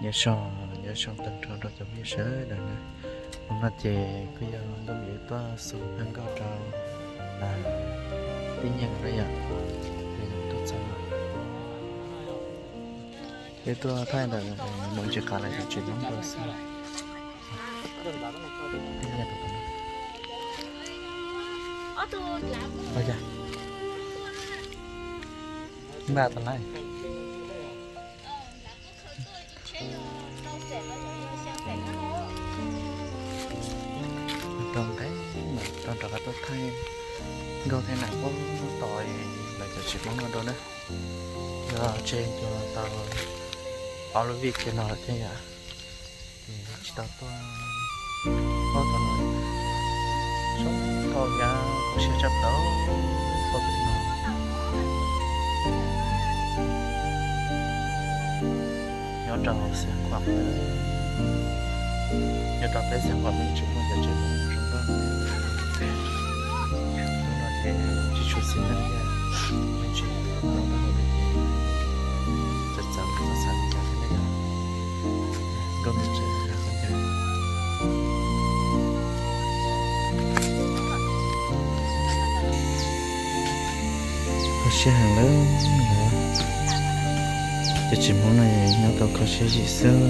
Nyob zoo, nyob zoo tag nrho rau cov phooj ywg sawv daws na. Hnub no ces kuj yog nkauj Mim tuaj xu phab nkauj rau tib neeg na yom. Tuaj txog, peb tuaj thaij ntawm Moos Ntsis Qas lawv cov tsev Hmoob rau xwb. Npaj tau lawm. Rau nqe, rau nrad qab tuaj thaij nkauj thiab nam pob tos lawv cov tsev Hmoob no rau na. Yog tseg cua tau ob lub vij kiag no lawm thiab yom. Ces tsis tau tuaj, tuaj tau no, txhob tau nyab kho siab tshaj plaws, txhob tau no. Nyob rau Xeev Khuam, nyob rau peb Xeev Khuam yeej tsis muaj cov tsev Hmoob zoo nkauj. Hnub no ces tsis tshua xis neej thiab, yeej tsis tau hauj lwm, txawm txawv txawv li cas thiab ne yom. Nkauj Mim tsev qhov ncauj, kho siab heev lawm. Cov tsev Hmoob no nyob tau kho siab zim xwb.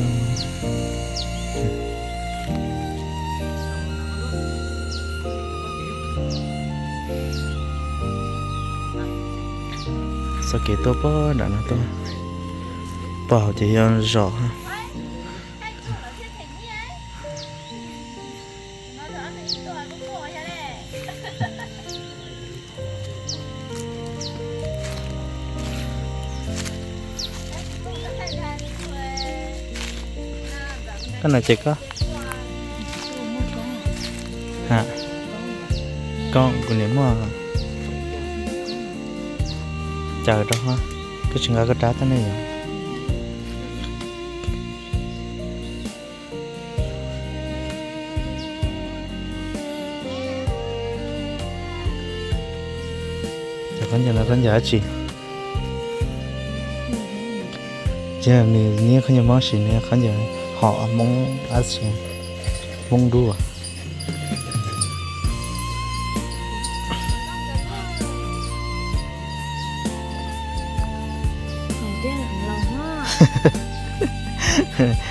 Txoj kev tuaj pog nram no tuaj, pog hauv ces yog zos. Koj na ces koj, ha, koj kuv niam muaj caws rau, koj tsis nqa koj rab koj ne yom. Cov khaub ncaws no khaub ncaws dab tsi? Ces nws niab khaub ncaws Hmoob sis nws khaub ncaws hom Hmoob dab tsi, Hmoob dub.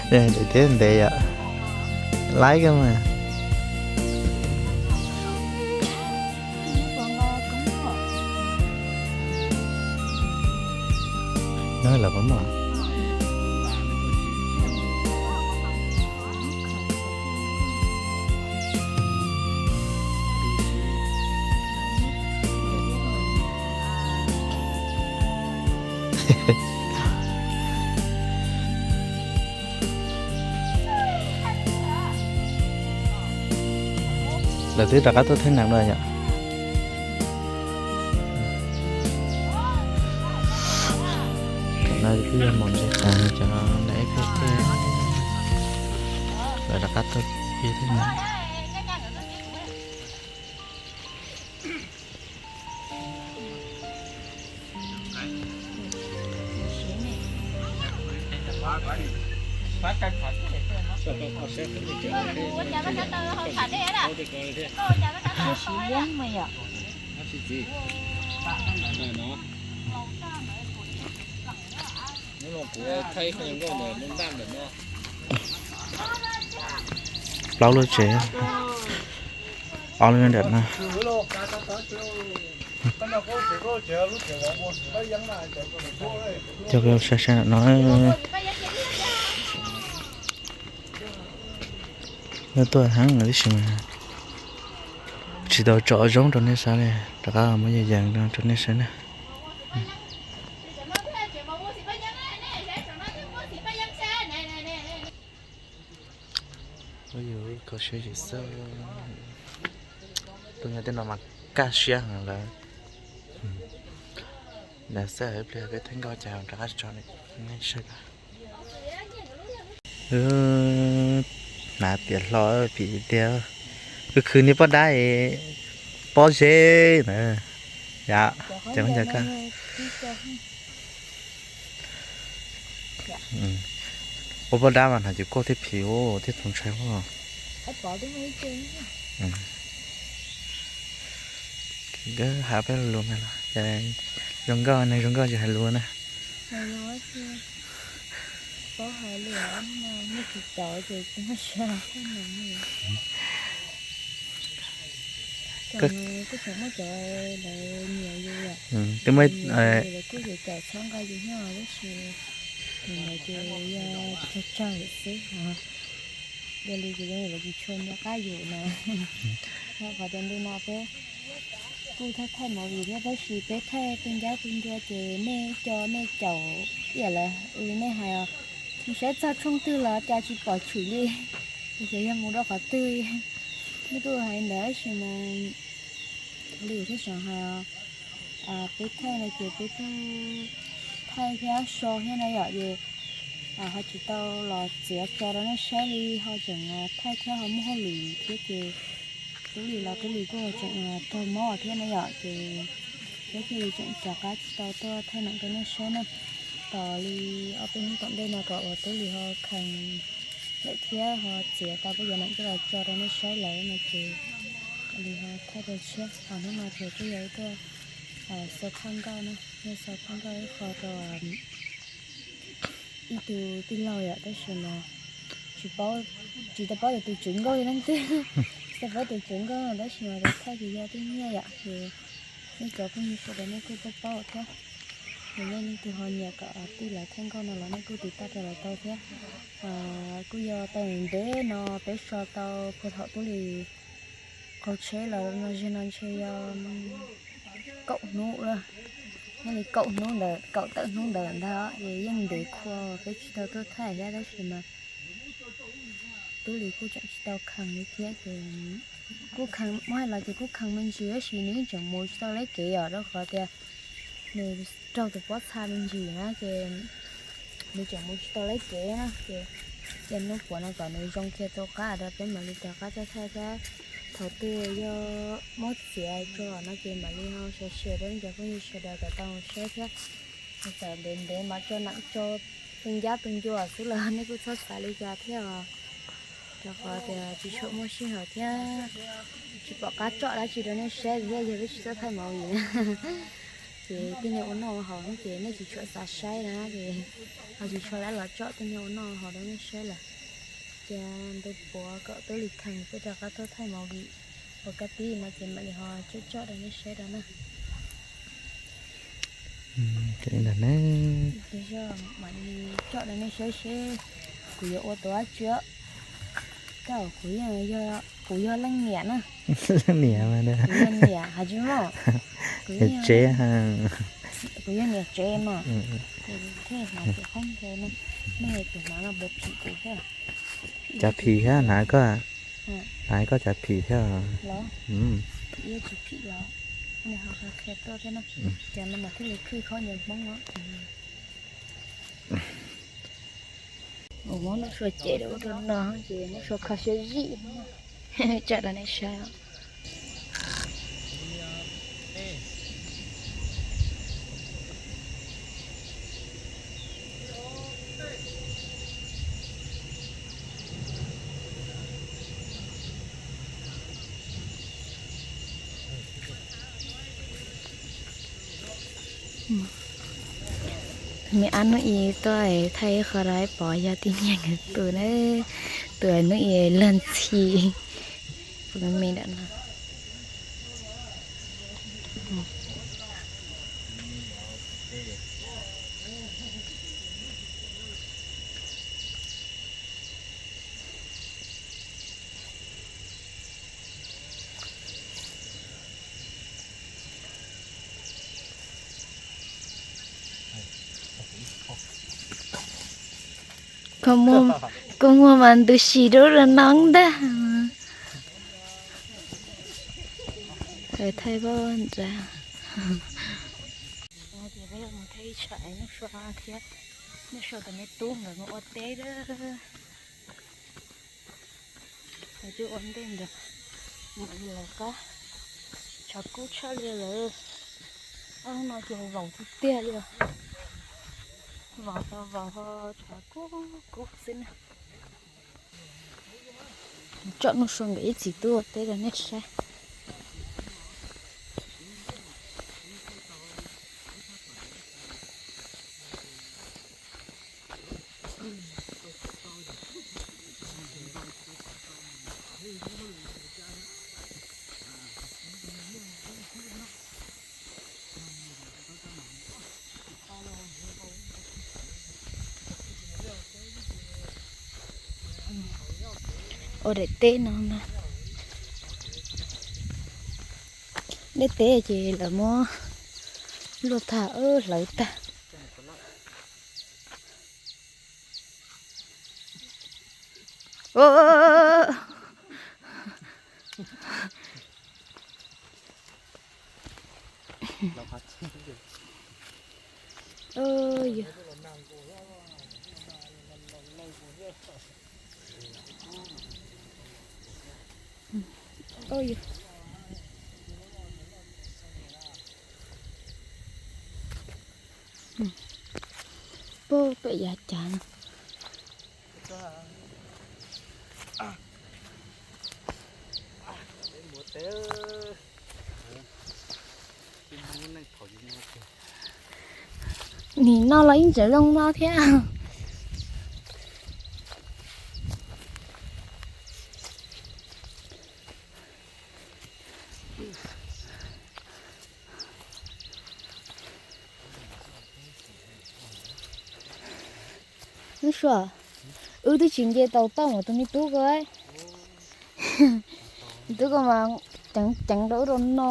Daim tiab ntev yom. Laib kawg mas. Nyob lawm puas muaj? Lawv twb rov qab tuaj thaij nam lawm yom. Tam no twb yog Moos Ntsis Qas cov nam eb phem tej, lawv rov qab tuaj pib thaij nam. Plaub lub tsev, ob lub nram no. Coj peb ua saib saib no. Tuaj heev tib si mas tsis tau tso zoo rau nej saib li, rov qab muab yws yees rau nej saib na. Ua yus kho siab zim xwb. Tus nyob tej no mas kaj siab heev lawm. Nws xav ib pliag peb thaij nkauj ces rov qab tso nej saib. Hnav tias hlo phim tiag, khwv khwv niag poj dab pob zeb na. Yam, ces ua cas kaj. Ua poj dab mas hnav cov kauj thiab phim thiab txaus ntshai os. Nkawd hais peb lus me los, zoo nkauj ne, zoo nkauj tsis hais lus na. Kuj muaj, kuj yuav cov txhob nqa yus nyob tab sis tus ntawd ces yog tsawg tsawg xwb. Yog li ces lawv tsis tshua nco qab yus na. Qhov tias ntu no peb kuj thaij thaij movie thiab tab sis peb thaij tu ncab tu ncua ces nej co nej caum ib yam li nej hais os, saib txog tshooj twg los cas tsis pom tshwm li, xyov yog mus rau qhov twg. Nej kuj hais ntawd tab sis mas li thiab tseem hais os, peb thaij no ces peb kuj thaij thiab so thiab na yom, ces ho tsis tau los txiav tso rau nej saib li, ho tseem thaij thiab ho muaj hauj lwm thiab ces Tub Lis los Tub Lis kuj tseem raug mob thiab na yom, ces peb thiaj li tseem rov qab tsis tau tuaj thaij neem rau nej saib na. Tos li ob peb hnub tom ntej no kom uas Tub Lis ho khees lawm thiab ho txiav tau peb cov neem coj los tso rau nej saib lawm no ces li ho thaij rau tshiab. Ho hnub no ces kuj yog ib tuaj xaus phaj nkauj na, yog xaus phaj nkauj ib qho rau ib tug tij laug yom, tab sis mas tsis paub, tsis tau paub tias tus tswv nkauj yog leej twg, tsis tau paub tus tswv nkauj no tab sis mas tus thaij ces yog tij Nyiaj yom, ces nej cov phooj ywg sawv daws nej kuj paub paub thiab. Yog nej leej twg ho nyiam kom tij laug thaij nkauj no los nej kuj tiv tauj rau lawv tau thiab. Kuj yog tau ntev no peb so tau puag thaum Tub Lis qaug tsheb los no zeg no ntshe yog kaum hnub lawm, nyob li kaum hnub ntawd kaum tawm hnub ntawd ntag, ces yeej ntev khuav peb tsis tau tuaj thaij thiab tab sis mas Tub Lis kuj tseem tsis tau khees li thiab ces kuj khees, muab hais los ces kuj khees me ntsis tab sis nws yeej tseem mus tsis tau leb kev yom, rau qhov tias nws raug tus pob txha me ntsis na ces nws tseem mus tsis tau leb kev na ces cia hnub puav no kom nws zoo kiag rov qab rau peb mam li rov qab tuaj thaij thiab. Thaum twg yog muab txiav tso no ces mam li ho share share rau nej cov phooj ywg sawv daws kom tau saib thiab. Txawm ntev ntev mas tso neem tso tu ncab tu ncua xwb los nej kuj txhob xav li cas thiab os. Rau qhov tias tsis tshua muaj sij hawm thiab tsis pom qab tsom dab tsi rau nej saib thiab, yog peb tsis txawj thaij movie na ces tej nyuag ua noj ua haus no ces nej tsis tshua xav saib na ces ho tsis tshua lab los tsom tej nyuag ua noj ua haus rau nej saib lawm. Ces ntu puav kom Tub Lis khees peb rov qab tuaj thaij movie ua kab tib no ces mam li ho tsom tsom rau nej saib rau na. Ces mam li tsom rau nej saib seb kuv yuav ua tus dab tsi. Tab kuv yog, kuv yog leej niam na. Leej niam, kuv yog niam hais tsis muaj, kuv yog tsev, kuv yog niam tsev mas. Thiaj hnav cov khaub ncaws no, nej tus hnav no puas phim kuv thiab? Cov phim thiab hnav koj, hnav koj cov phim thiab. Los, tsis phim los, nej ho qhia tuaj thiab na. Cov no mas thiaj li khwj khaub ncaws Hmoob no. Muab lub suav cem rau ub rau no ces lub suav kho siab zim. Tsom rau nej saib. Me ab hnub i tuaj thaij ib qho rau pom yog tij Nyiaj nkawd tus na, tus hnub i luag ntxhi, tus me me ntawm no. Koj muag mas ntu sis rau rau no ntag. Thaij pab nra. Mus thaij ib tsam Nuj Sua thiab Nuj Sua tus me tub nkawd mus ua teb lawm. Coj ua ntej ntawd mam li lawv qab. Tshav kub tshaj li lawm. Ob hnub no ces vaum tiag tiag li os. Vov vov tshav kub kub xwb na. Tsom Nuj Sua nkawd ib txiv tub ua teb rau nej saib. Ua daim teb no na. Daim teb ces lawv muab luaj tag, hlawv tag. Pog pem yav cav no. Nim no los yeej tseem zoo no thiab. Nub sua, wb twb tsis nce tau toj mus tus me tub ko. Tub ko mas ceev ceev rau ub rau no.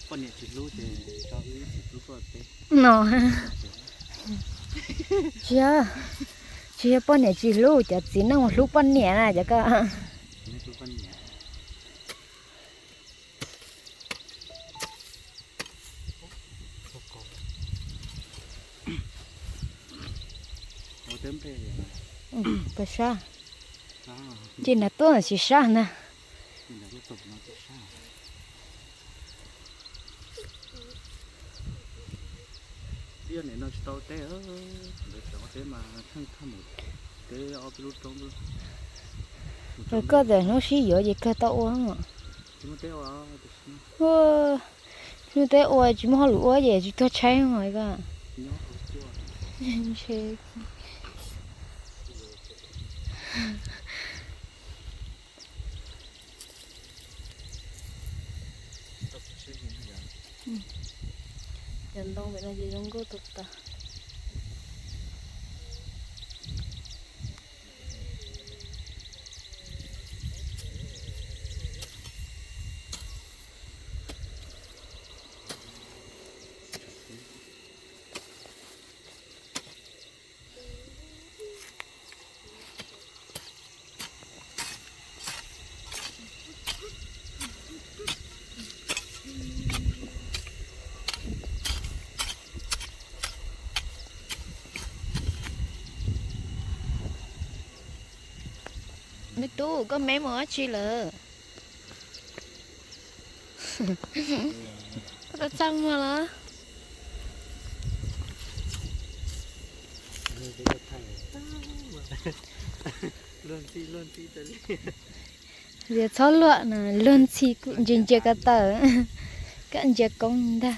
Poj niam tsis hlub ces tso wb ib txiv tub tuaj teb. No, tsis yog, tsis yog poj niam tsis hlub, cov txiv neej mus hlub poj niam na cov ko. Pes sab, ces nram tuaj tsis sab na. Koj txawm hnub sib yuav ces kawg tau ua. Hnub teb ua tsis muaj hauj lwm ua ces tsis tuag tshaib os koj. Ntshe Cov ntoo pem no ces zoo nkauj tag tag. Me tub, koj me mus dab tsi lawm? Koj txaj muag los? Tias txhob luag no, luag ntxhi ntsia ntsia ko taw, koj ntsia koob ntag.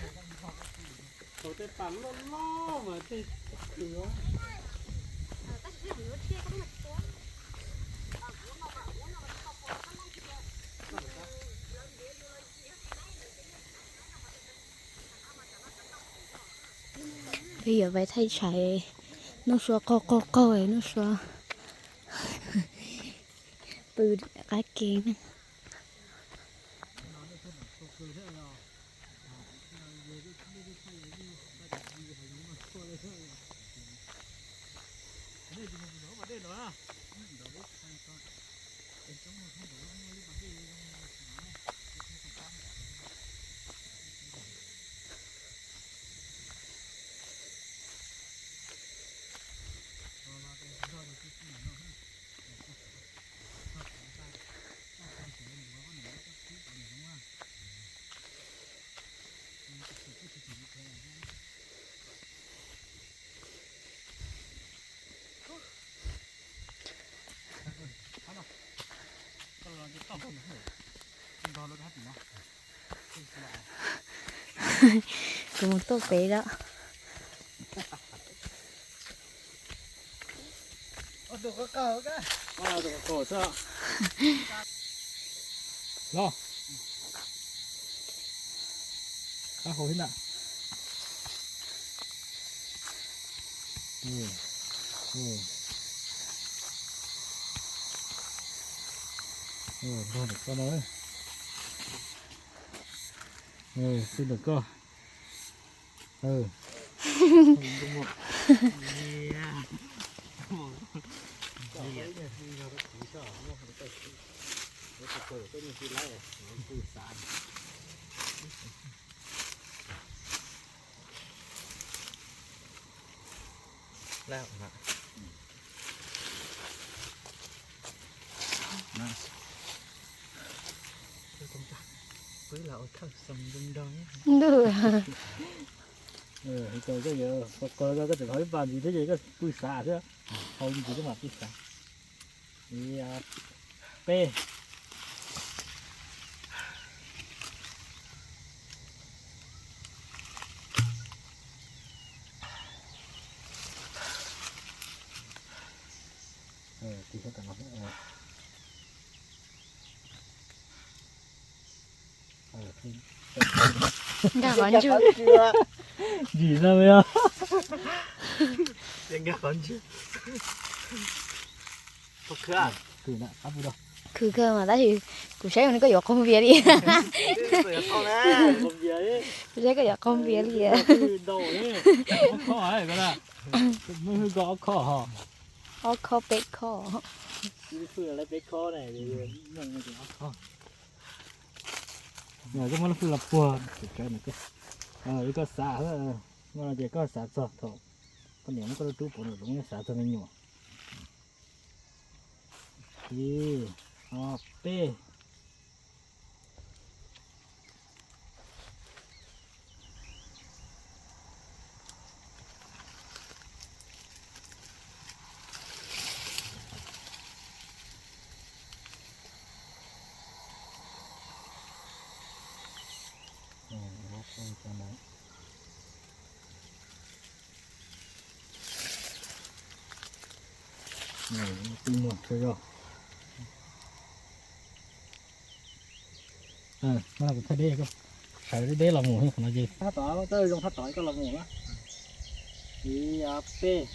Thaum tej pas loj loj mas tej Peb yuav vais thaij tshais, noj sua qaug qaug qaug, noj sua pw qab ke na. Kuv mus tuaj pem lawm. Los. Qab hau thiab na. Nrog ntawm koj no. Xwb ntawm koj. Ntuj. Koj tseem thov ib pas ntxiv thiab ces koj pw xav thiab. Hau ntxiv koj mam pw xav. Peb. Nkag qhov ntswg. Ntsim no yog. Nkag qhov ntswg. Qab pw rau. Khwv kawg mas tab sis kuv saib zoo li koj yuav qaug npias li. Kuv saib koj yuav qaug npias li. Ob khob peb khob. Koj muab lub hwj los puag tus tsawv no, koj xav, muaj no ces koj xav txog thaum poj niam muab koj lub rub pov nraum zoov, xav txog me nyuam. Ib, ob, peb. Tij muag tso zog. Kuv thaij deb, sawv deb deb los mus qhov no ces. Thaj tod, zoo thaj tod koj los mus na. Ib, ob, peb.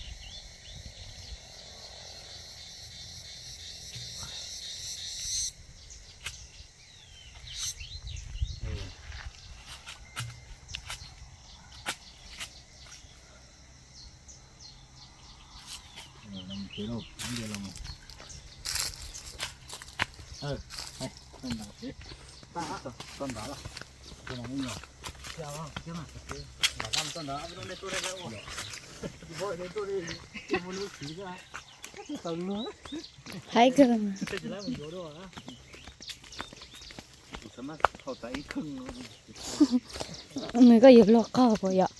Haib kawg. Nws koj yuav luag qaug puas yom?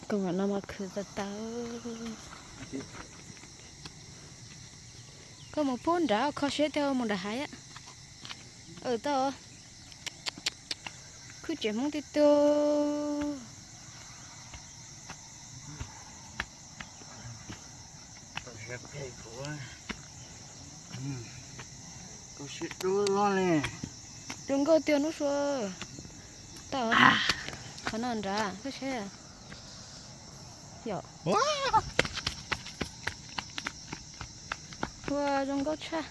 Koj mam no mas khwv tawv tawv. Koj mus pub nrad kho siab tiag mus nrad hais. Tau. Khwb tsev Hmoob tib tug. Zoo nkauj tiag nub sua. Tau. Qhov no nrad koj saib. Yom. Ua zoo nkauj tshaj.